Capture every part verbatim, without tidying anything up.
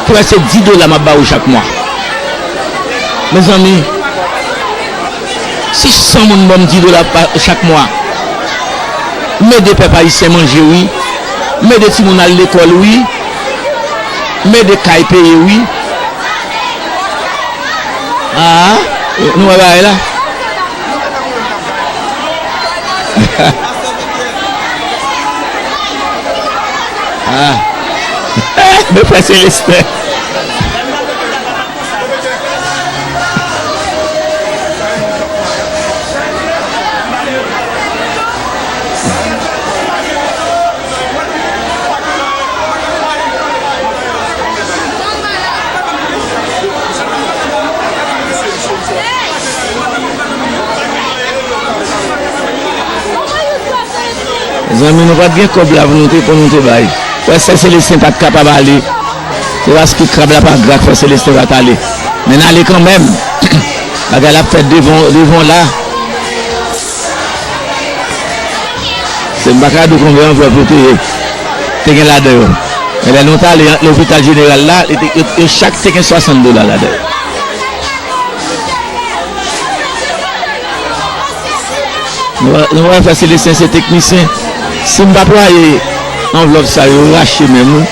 Frè, se dis dola m ap ba ou chak mwa. Mezanmi, si san moun ban m dis dola pa, chak mwa, m ede pèp ayisyen manje, wi. M ede timoun al lekòl, wi. M ede kay peye, wi. Ah, nou wè bagay la? Ah. Men frè Selestin. Zanmi, nou pa t gen kòb la pou nou te, pou nou te bay. Frè Sè Selestin pa t kapab ale. Se paske krab la pa gra k fè Selestin pa t ale. Men n ale kanmenm. Bagay la ap fèt devan, devan la. Se m pa ka di w konbyen anvlòp yo te ye, te gen ladan yo. Men lè nou t ale lopital jeneral la, li te, yo, yo chak te gen swasant dola ladan yo. Nou wè, nou wè frè Selestin se teknisyen. Si m pa pwaye anvlòp sa yo, rache menm wi.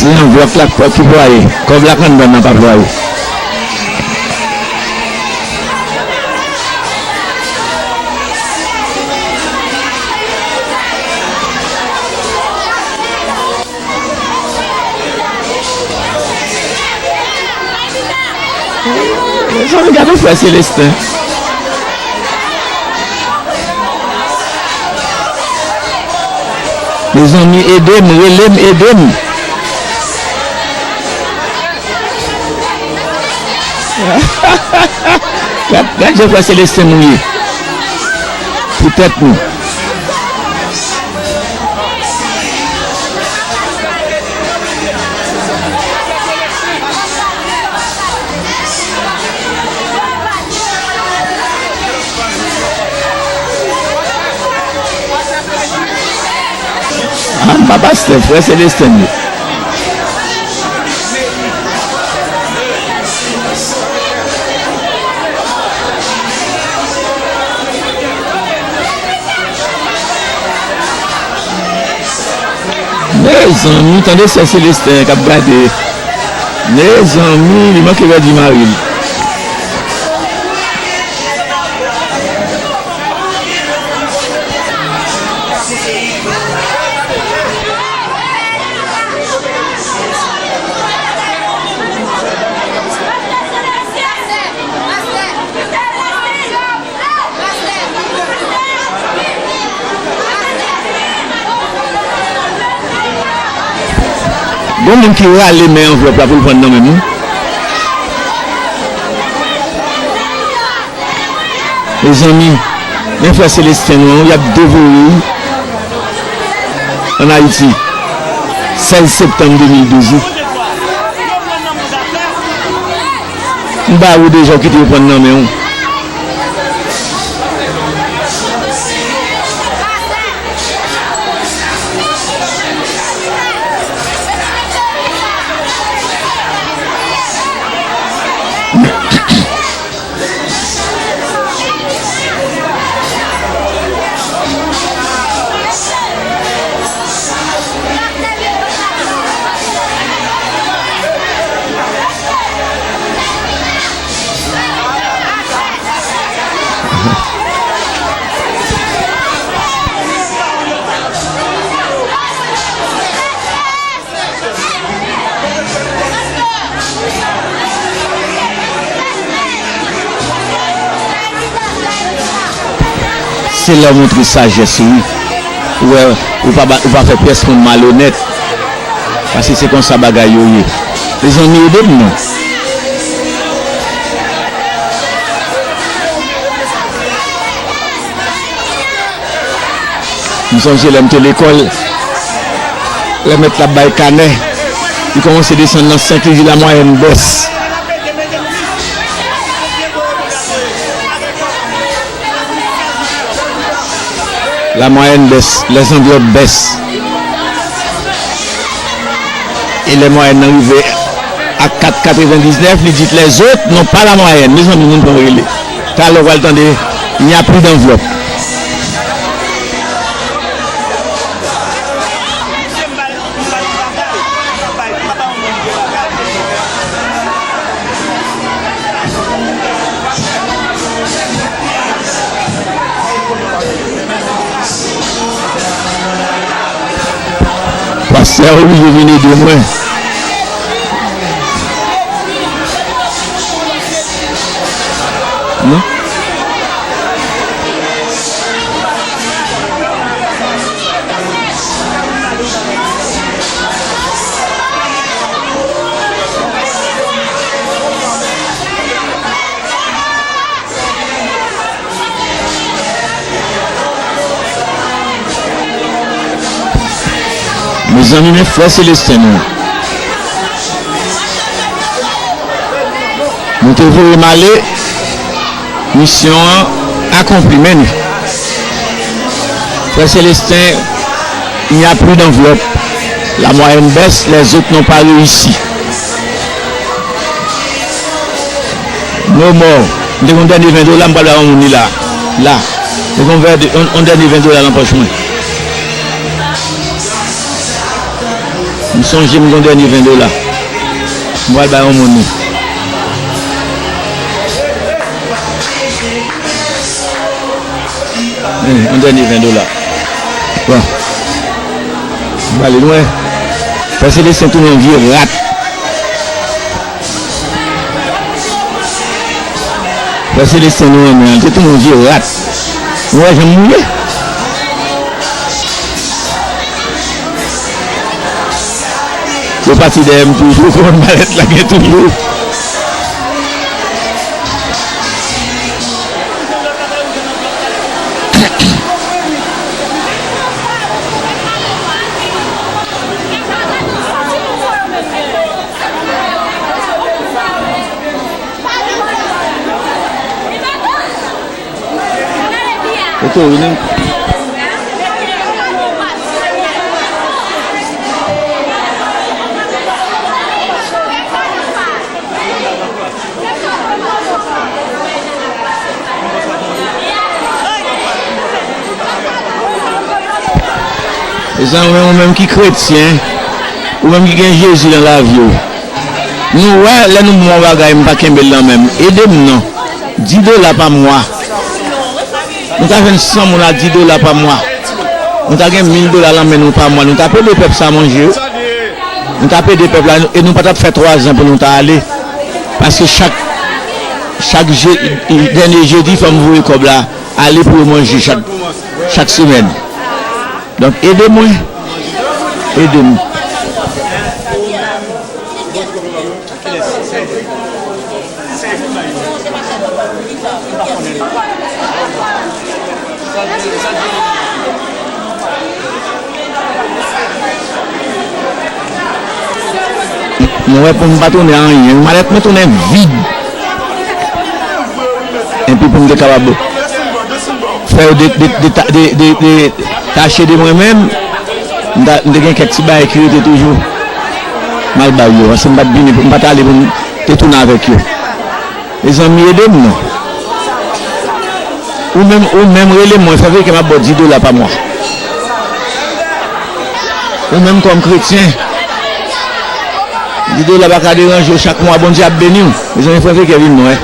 Se anvlòp la k pwaye. Kòb la k anndan nan pa pwaye. Mezanmi, gade frè Selestin. Mezanmi, ede m, rele m, ede m. Gad, gad jan frè Selestin nou ye. Poutèt nou. Ah, m pa pastè, frè Selestin m ye. Mezanmi, tande sè Selestin k ap gade. Mezanmi, li manke pèdi mari l. Gon moun ki rale men anvlòp la pou l pran nan men m wi. Mezanmi, men frè Selestin nou an, y ap devore wi. Ann Ayiti, sèz septanm de mil douz wi. M ba ou deja, ou kite yo pran nan men w. Se lè w montre sajès ou wi. Ou wè, ou pa ba, ou pa fè pyès moun malonèt. Paske se konsa bagay yo ye. Mezanmi, ede m non. M sonje lè m te lekòl, lè mèt la ap bay kanè, li kòmanse desann nan senk, li di la mwayèn bès. La mwayèn bès, lèzanvlòp bès. E lè mwayèn nan rive a kat katrevendiznèf, li di lèzòt non pa la mwayèn. Mezanmi, moun pran rele. Talè w pral tande, il n'y a plus d'enveloppe. Pastè a oblije vin ede mwen. Non? Mezanmi, men frè Selesten nou. Nou te voye m ale, misyon an akonpli, men nou. Frè Selesten, il n'y a plus d'enveloppe. La moyenne baisse, les autres n'ont pas réussi. No more. M te gen yon dènye ven dola, m pral ba yon moun li la. La. M te gen yon vè-, yon, yon dènye ven dola nan pòch mwen. M sonje m gen yon dènye ven dola. M pral ba yon moun li. Eh, yon dènye ven dola. Bon. M pale lwen. Frè Selesten tounen yon vye rat. Frè Selesten nou renmen an, li te tounen yon vye rat. Nou wè jan m mouye? Yo pati dèyè m toujou, kòm malèt la gen toujou. Oto, vini. Mezanmi, ou menm ki kretyen, ou menm ki gen Jezi nan lavi w, nou wè, lè nou ban yon bagay, m pa kenbe l nan men m. Ede m non. Dis dola pa mwa. Nou ta jwenn san moun a dis dola pa mwa. Nou ta gen mil dola nan men nou pa mwa. Nou ta ap ede pèp sa manje. Nou ta ap ede pèp la e nou pa t ap fè twazan pou nou ta ale. Paske chak, chak je-, dènye jedi, fò m voye kòb la ale pou yo manje chak, chak semèn. Donk, ede mwen. Ede m. Mwen wè pou m pa tounen anyen. Malèt mwen tounen vid. Epi pou m te kapab fè yo de, de, de, de, de, de, detache de mwen menm, m ta, m te gen kèk ti bagay ki rete toujou. M al bay yo, paske m pa t vini, m pa t ale pou m te tounen avèk yo. Mezanmi, ede m non. Ou menm, ou menm rele mwen, fè vre ke m ap ba w dis dola pa mwa. Ou menm kòm kretyen, dis dola pa ka deranje w, chak mwa Bondye ap beni w. Mezanmi, frè Vekè vin non, wi.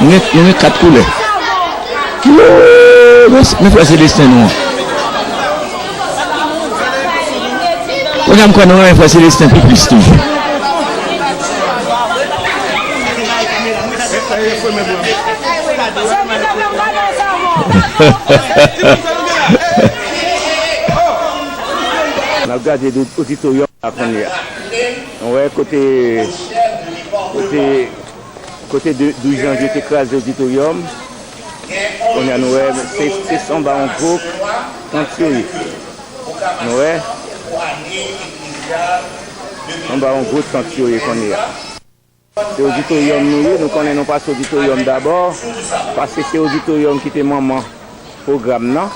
Nou gen, nou gen kat koulè. Woo, men, men frè Selesten nou an. Kounye a m kwè nou renmen frè Selesten pi plis toujou. N ap gade oditoryan la kounye a. Nou wè kote, kote, kote de- douz janvye te kraze oditoryòm. Kounye a nou wè se, se anba yon gwo tant yo ye. Nou wè anba yon gwo tant yo ye kounye a. Se oditoryòm nou ye, nou konnen nou pase oditoryòm dabò, paske se oditoryòm ki te manman pwogram nan.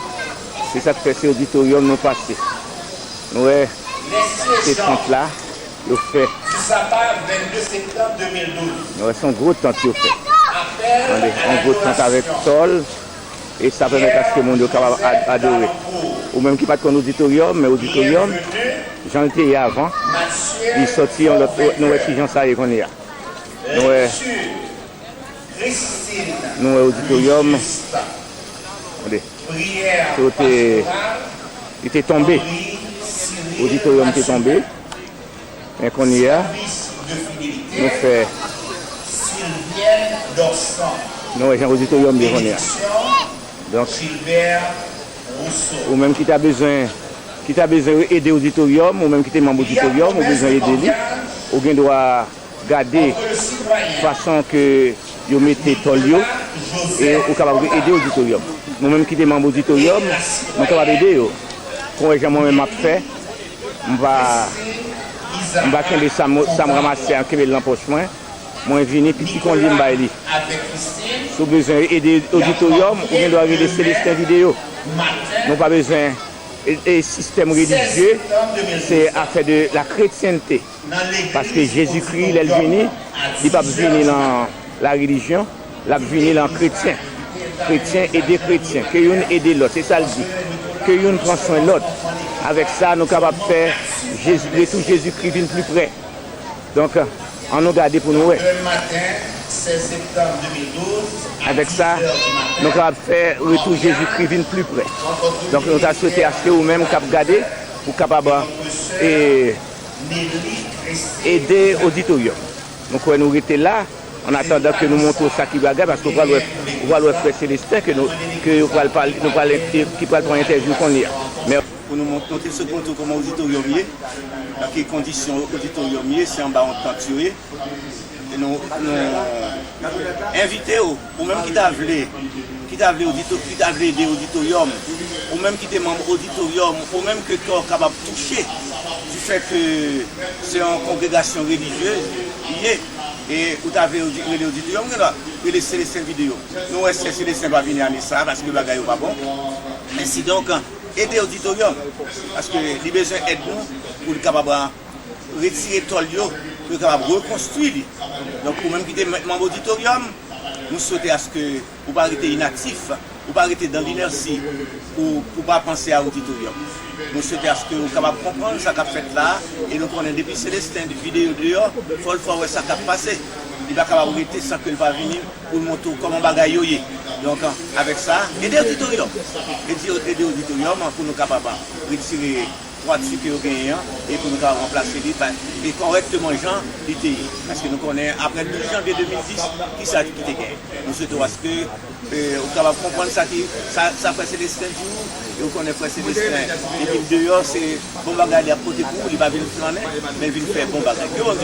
Se sa k fè se oditoryòm nou pase. Nou wè, se tant la, yo fè. Nou wè, se yon gwo tant yo fè. Tande, yon gwo tant avèk tòl, e sa pèmèt aske moun yo kapab ad- adore. Ou menm ki pa t konn oditoryòm, men oditoryòm, jan l te ye avan, li sòti yon lòt, nou wè ki jan sa ye kounye a. Nou wè, nou wè oditoryòm. Tande. Kote li te tonbe. Oditoryòm te tonbe. Men kounye a, nou fè. Nou wè jan oditoryòm ye kounye a. Donk, ou menm ki ta bezwen, ki ta bezwen ede oditoryòm, ou menm ki te manm oditoryòm, ou bezwen ede li, ou gen dwa gade fason ke yo mete tòl yo, e ou kapab ede oditoryòm. Nou menm ki te manm oditoryòm, nou kapab ede yo. Kon wè jan mwen menm m ap fè, m va, m va kenbe sa m, sa m ranmase an, kenbe l nan pòch mwen. Mwen vini, piti konbyen m bay li. Si w bezwen ede oditoryòm, ou gen dwa rele Celestin Video. Nou pa bezwen e, e sistèm relijye, se afè de la chrétienté. Paske Jezikri, lè l vini, li p ap vini nan la relijyon, l ap vini nan kretyen. Kretyen ede kretyen, ke youn ede lòt, se sa l di. Ke youn pran swen lòt. Avèk sa, nou kapab fè Jezi, retou Jezikri vin pli pre. Donk, ann nou gade pou nou wè. Avèk sa, nou kapab fè retou Jezikri vin pli pre. Donk, nou ta swete aske ou menm k ap gade, ou kapab, e, ede oditoryòm. Nou kwè nou rete la, an atandan ke nou montre w sa ki bagay, paske ou pral wè, ou pral wè frè Celestin ke nou, ke yo pral pale, nou pral, ki pral pran entèvyou kounye a. Mèsi. Pou nou mont-, nou te sot montre w kòman oditoryòm ye, nan ki kondisyon oditoryòm ye, se anba yon tant yo ye. E nou, nou envite w, ou menm ki ta vle, ki ta vle odito-, ki ta vle ede oditoryòm, ou menm ki te manm oditoryòm, ou menm ke kè w kapab touche, du fait que se yon kongregasyon relijyez li ye, e ou ta vle odi-, rele oditoryòm, ou gen dwa rele Celestin Video. Nou wè sè Celestin pa vini ane sa a, paske bagay yo pa bon. Ensidonk, ede oditoryòm, paske li bezwen èd nou pou li kapab retire tòl yo, pou yo kapab rekonstwi li. Donk, ou menm ki te manm oditoryòm, nou swete aske ou pa rete inaktif, ou pa rete dan linèsi, ou, ou pa panse a oditoryòm. Nou swete aske ou kapab konprann sa k ap fèt la a, e nou konnen depi Celestin Video deyò, fò l fè w wè sa k ap pase. Li pa kapab rete san ke l pa vini pou l montre w kòman bagay yo ye. Donk, avèk sa, ede oditoryòm. Ede, ede oditoryòm pou nou kapab retire twati ke yo genyen an, e pou nou kapab ranplase li pa, e kòrèkteman jan li te ye. Paske nou konnen, apre douz janvye de mil dis, kisa ki te genyen? Nou swete w aske, e, ou kapab konprann sa ki, sa, sa frè Celestin di w, e ou konnen frè Celestin, depi l deyò, se bon bagay li ap pote pou ou, li pa vin flannen, men l vin fè bon bagay. Ke Bondye